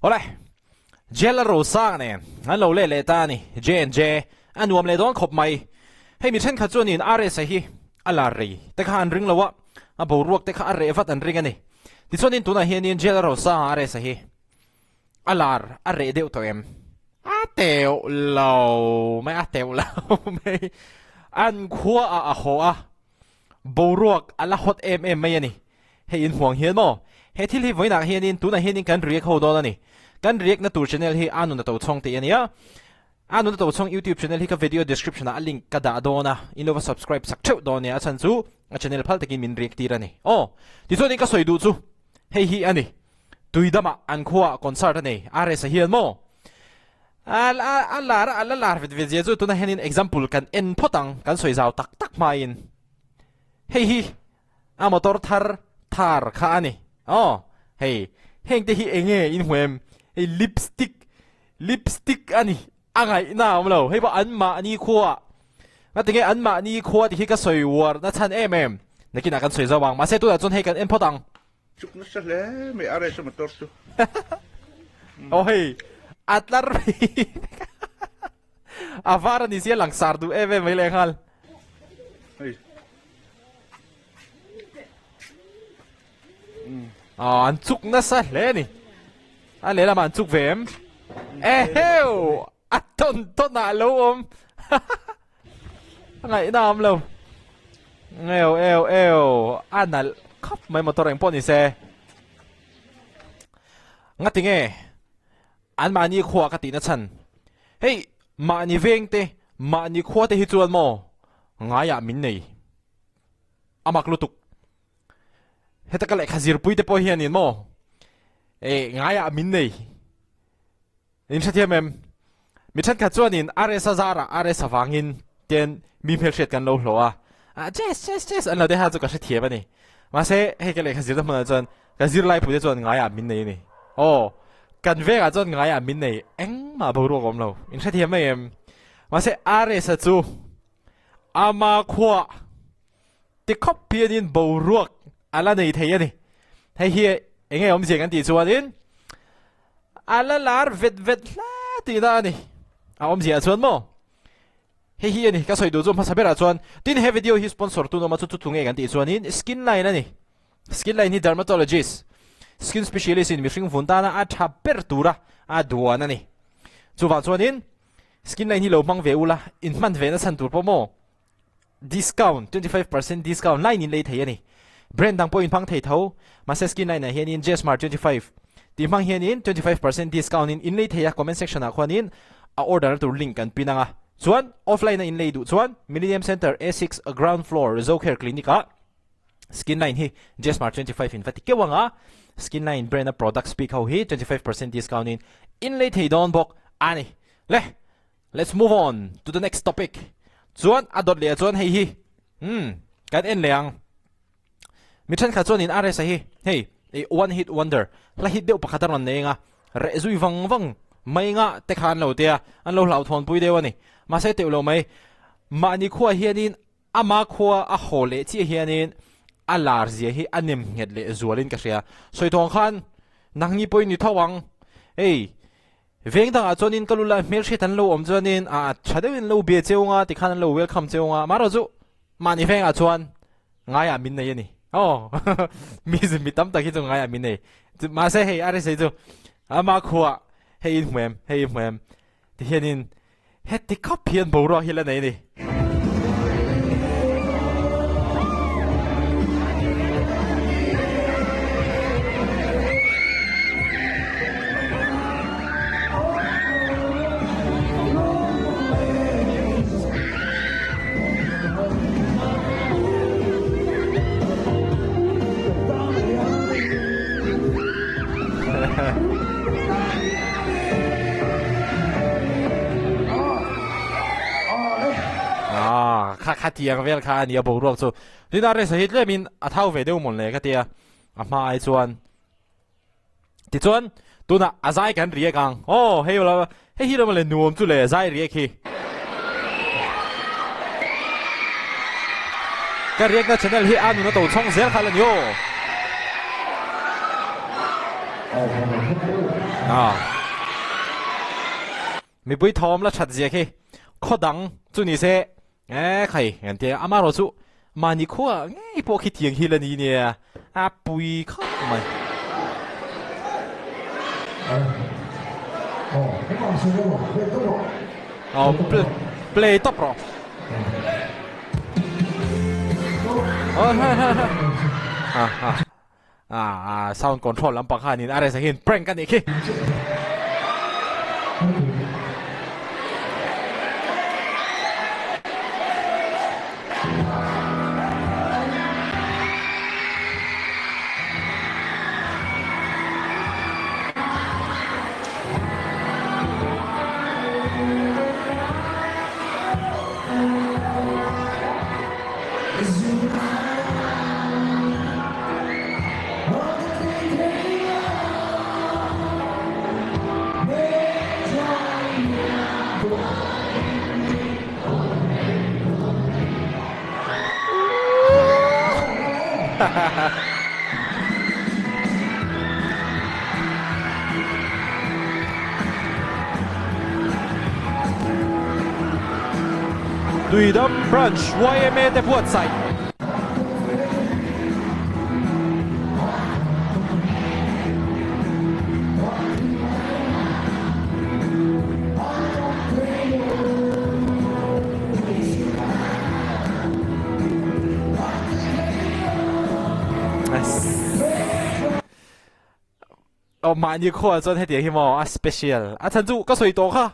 Awle, Jail a Rosang nen an lo let leh ta a ni. J&J a nuam leh dawn khawp mai. Hei mi thenkhat chuanin RS-a hi a lar rei te kha an ring lo a, a boruak te kha a reh vat an ring a ni. Tichuanin tunah hianin Jail a Rosanga RS-a hi a lar a reh deuh tawh em? A teuh lo mai, a teuh lo mai. An khuaah a haw a, Boruak a la hot em em mai a ni. Hei in hmuang hian maw? He thil hi vawiinah hianin tunah hianin kan react ho dawn a ni. Kan react na tur channel hi Anuna Tochhawng tih a ni a. Anuna Tochhawng YouTube channel hi ka video description ah a link ka dah dawn a, in lo va subscribe sak theuh dawn nia, a chhan chu a channel phal takin min react tir a ni. Aw, tichuanin ka sawi duh chu hei hi a ni. Tuidamah an khuaah concert a nei, RS-a hian maw? A a lar a la lar vet vet zia chu tunah hianin example kan en phawt ang, kan sawi zau tak tak hmain. Hei hi a motor thar thar kha a ni. Aw, hei heng te hi eng nge in hmu em? Hei lipstick, lipstick a ni. A ngaihna a awm lo. Hei pawh anmahni khua ngatinge anmahni khua tih hi ka sawi uar na chhan em em. Nakinah kan sawi zau ang. Mahse tunah chuan hei kan en phawt ang. Chuk nasa hle mai a rest a motor chu. Aw hei a tlar mai a var a ni sia langsar duh em em mai leh nghal. Hei. Aw an chuk nasa hle a ni. A lehlamah an chuk ve em? Eheu! A tawn tawn ah lo awm. A ngaihna a awm lo. Eo eo eo a nalh khawp mai motor eng pawh ni se. Ngati nge an mahni khua ka tihna chhan. Hei mahni veng te mahni khua te hi chuan maw ngaiah min nei. A mak lutuk. Heta ka lehkha zirpui te pawh hianin maw e ngaiah min nei. In hrethiam em? Mi thenkhat chuanin RS a zarah RS avangin ten mi hmelhriat kan lo hlawh a, ah Jess, Jess, Jess an lo deha chu ka hrethiam a ni. Mahse hei ka lehkha zirna hmunah chuan ka zirlai pute chuan ngaiah min nei a ni. Aw, kan vengah chuan ngaiah min nei engmah boruak a awm lo. In hrethiam mai em? Mahse RS a chu ama khuah ti khawp hianin boruak a la nei thei a ni. Hei hi eng nge awmzia kan tih chuanin A la lar vet vet hle tihna a ni. A awmziah chuan maw? Hei hi a ni, ka sawi duh chu hmasa berah chuan tin he video hi sponsor tu nawm a chu chu tunge kan tih chuanin skin line a ni. Skin line hi dermatologist, skin specialist in mihring vun tana a tha ber tura a duan a ni. Chuvang chuanin skin line hi lo hmang ve ula, in hman ve na chhan tur pawh maw? Discount, 25% discount line in lei thei a ni. Brand dang pawh in hmang thei tho, mahse skin line ah hianin Jesmar 25 tih hmang hianin 25% discount in in lei thei a, comment section ah khuanin a order na tur link kan pin ang a. Chuan offline a in lei duh chuan Millennium Centre A6 ground floor Zocare Clinic ah skin line hi Jesmar 25 in va ti keuh ang a, skin line brand a products bik ho hi 25% discount in in lei thei dawn bawk a ni. Le! Let's move on to the next topic. Chuan a dawt leh ah chuan hei hi hmm kan en leh ang. Mi thenkhat chuan in RS a hi hei i one hit wonder hla hit deuh pakhat a rawn nei anga reh zui vang vang mai nga te kha an lo tia an lo hlauhthawn pui deuh a ni. Mahse teuh lo mai mahni khuaah hianin ama khua a haw leh chiah hianin a lar zia hi a nem nghet leh zualin ka hria. Sawi thawng khan nangni pawhin ni tho ang hei Veng dangah chuanin ka lu lai hmelhriat an lo awm chuanin a tha deuhin lo bia cheu nga tikhan an lo welcome cheu nga amaherawh chu mahni vengah chuan ngaiah min nei a ni aw mi mi tam tak hi chu ngaiah min nei mahse hei a rsa chu ama khuah hei in hmu em hei in hmu em tihianin heti khawp hian boruak hi la nei a ni. Ah, kha kha tiang vel kha ania boruak chu. Tin a resa hi tlemin a thau ve deuh mawn le ka tia. A hma ai chuan. Tichuan tunah a zai kan riak ang. Aw hei lo hei hi lo le nuam chu le zai riak hi. Ka riakna channel hi a nun a to chhawng zel kha la ni aw. Ah. Mipui thawm la that zia khi khaw dang chu ni se e khai an tia amarawh chu mahni khua ngei pawh khi tiang hi la ni nia a pui khawp mai. Aw play tawp rawh. Ah sound control lampang khanin a resa hian prank a nih khi. Tuidam Branch yma te buatsaih. Aw mahni khua chuan hetiang hi maw a special a chhan chu ka sawi tawh kha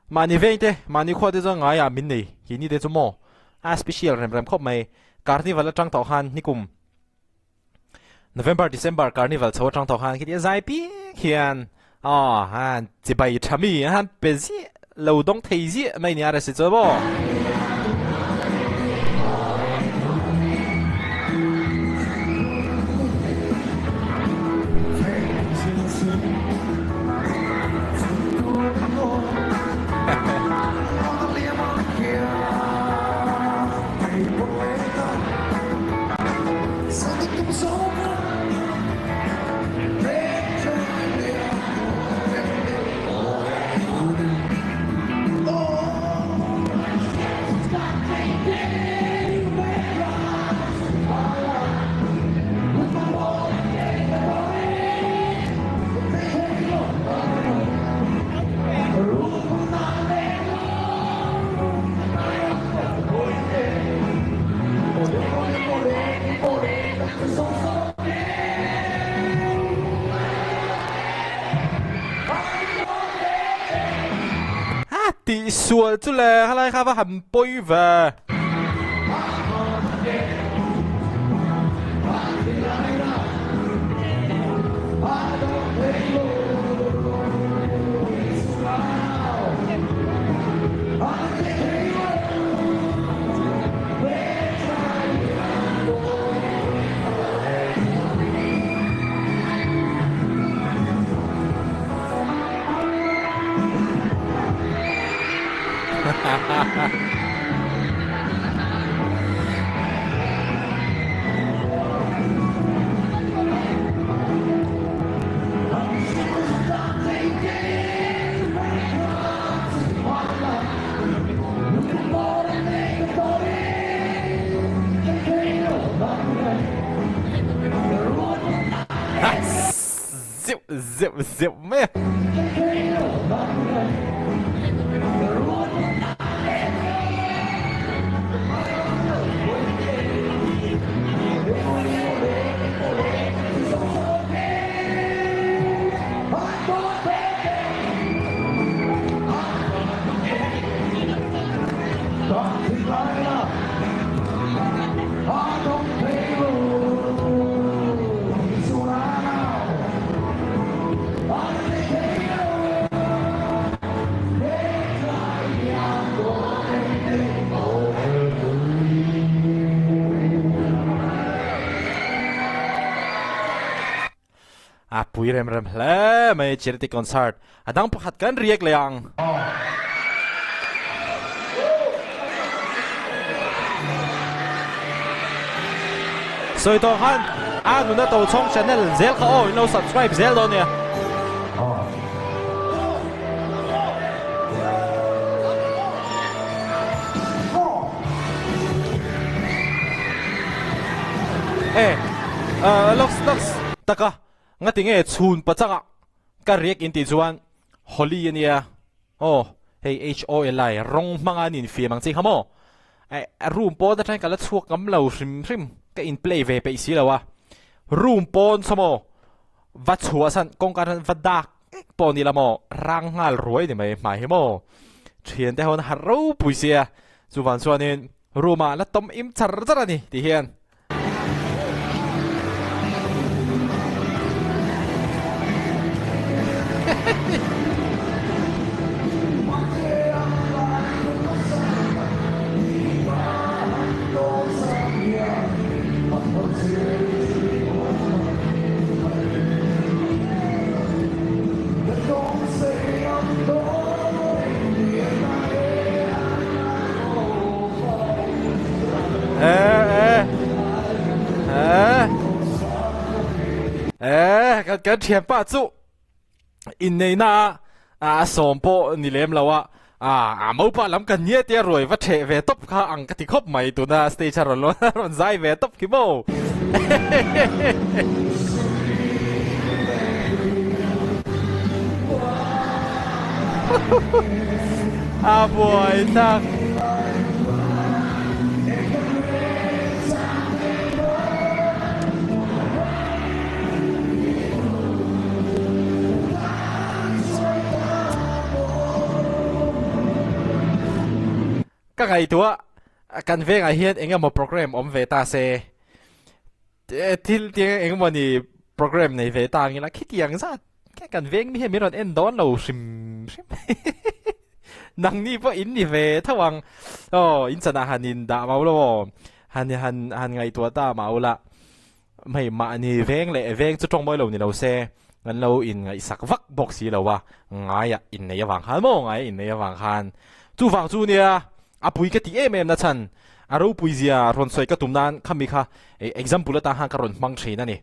mahni veng te mahni khua te chuan ngaiah min nei hi ni te chu maw a special rem rem khawp mai carnival atang tawh khan nikum November December carnival chho atang tawh khan khitia zai piak hian aw han chibai tha mi han pe ziah lo dawng thei ziah mai nia resi chu maw. A tihsual chu le helai kha va han pawi ve. Zeuh zeuh zeuh mai a. A pui rem rem hle mai charity concert a dang pakhat kan riak leh ang. Sawi tawh khan. A nuna Tochhawng channel zel kha aw in lo subscribe zel dawn nia. E looks looks taka ngati nge chhun pachanga ka riak in tih chuan Holi ania aw hei HOLI rawng hmanga an infiam ang chi kha maw room pawn atangin ka la chhuak ngam lo hrim hrim ka in play ve peih si lo a room pawn saw maw va chhuah san kawngka atang va dak ek pawh ni la maw rang nghal ruai ni mai hmai hi maw thian te ho an harh ropui sia chuvang chuanin room ah la tawm im char char a ni tih hian. Kan thianpa chu inneihna a sawm pawh ni lem lo a, a mopa lam kan nia tia ruai va theh ve tawp kha ang ka ti khawp mai tuna stage a rawn rawn zai ve tawp khi maw. A buai tak. Ka ngaihtuah kan vengah hian eng emaw program awm ve ta se thil tiang eng emaw ni program nei ve ta ang ila khitiang zat kan veng mi hian min rawn en dawn lo hrim hrim nangni pawh in ni ve tho ang aw in chanah han in dah mau lo aw han han han ngaihtuah ta mau la Hei mahni veng leh veng chu tawng mawi lo ni lo se, kan lo inngaihsak vak bawk si lo a, ngaia innei avang khan maw ngaia innei avang khan chuvang chu nia a pui ka tih em em na chhan a ropui zia rawn sawi ka tum nan khami kha example atan khan ka rawn hmang thin a ni.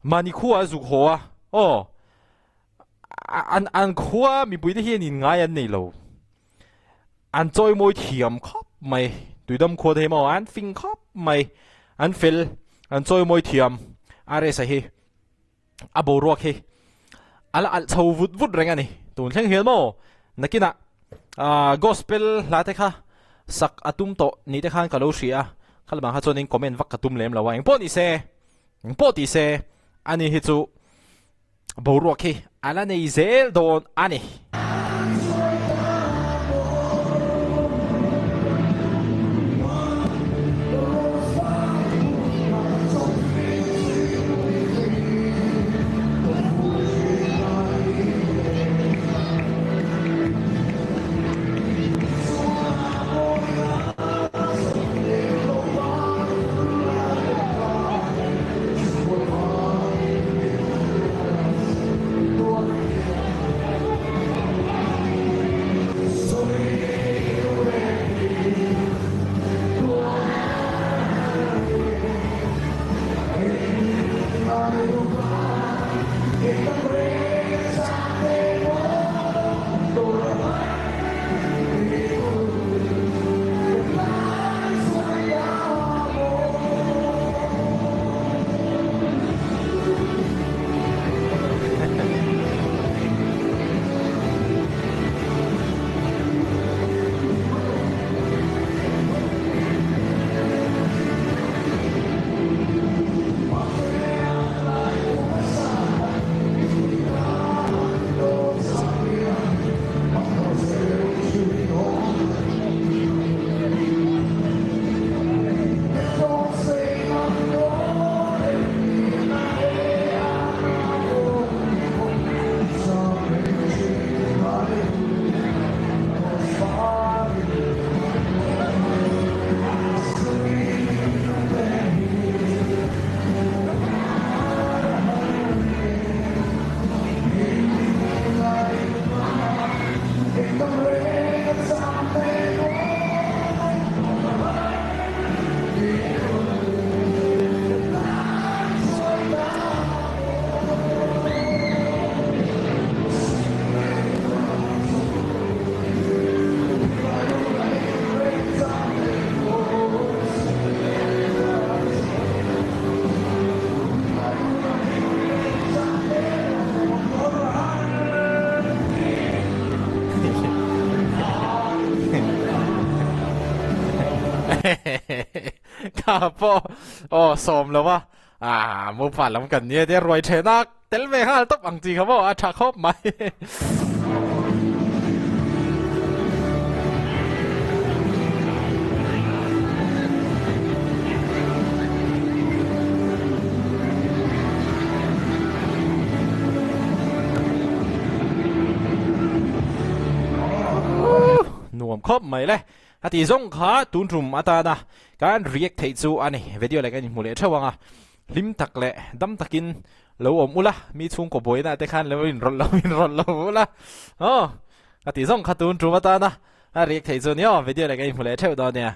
Mahni khua a zuk haw a, aw an an khua mipui te hian inngai an nei lo. An chawimawi thiam khawp mai, Tuidam khua te hi maw an fing khawp mai, an fel, an chawimawi thiam, RS-a hi a boruak hi a la alh chho vut vut reng a ni, tun thleng hian maw nakinah ah gospel hla te kha sak a tum tawh ni te khan ka lo hria a, khalamah kha chuanin comment vak ka tum lem lo a, engpawh ni se, engpawh ti se ani hi chu Boruak hi a la nei zel dawn a ni. pawh aw sawm lo a, ah mopa lam kan nia tia ruai then a tel ve nghal tawp ang chi kha maw a tha khawp mai. Nuam khawp mai le. A tih zawng kha tun tum atana kan react theih chu a ni. Video leh kan inhmu leh theuh ang a. Hlim tak leh dam takin lo awm ula, mi chhungkaw buaina te khan lo inrawlh lo inrawlh lo ula. Aw, a tih zawng kha tun tum atana a react theih chu a ni aw. Video leh kan inhmu leh theuh dawn nia.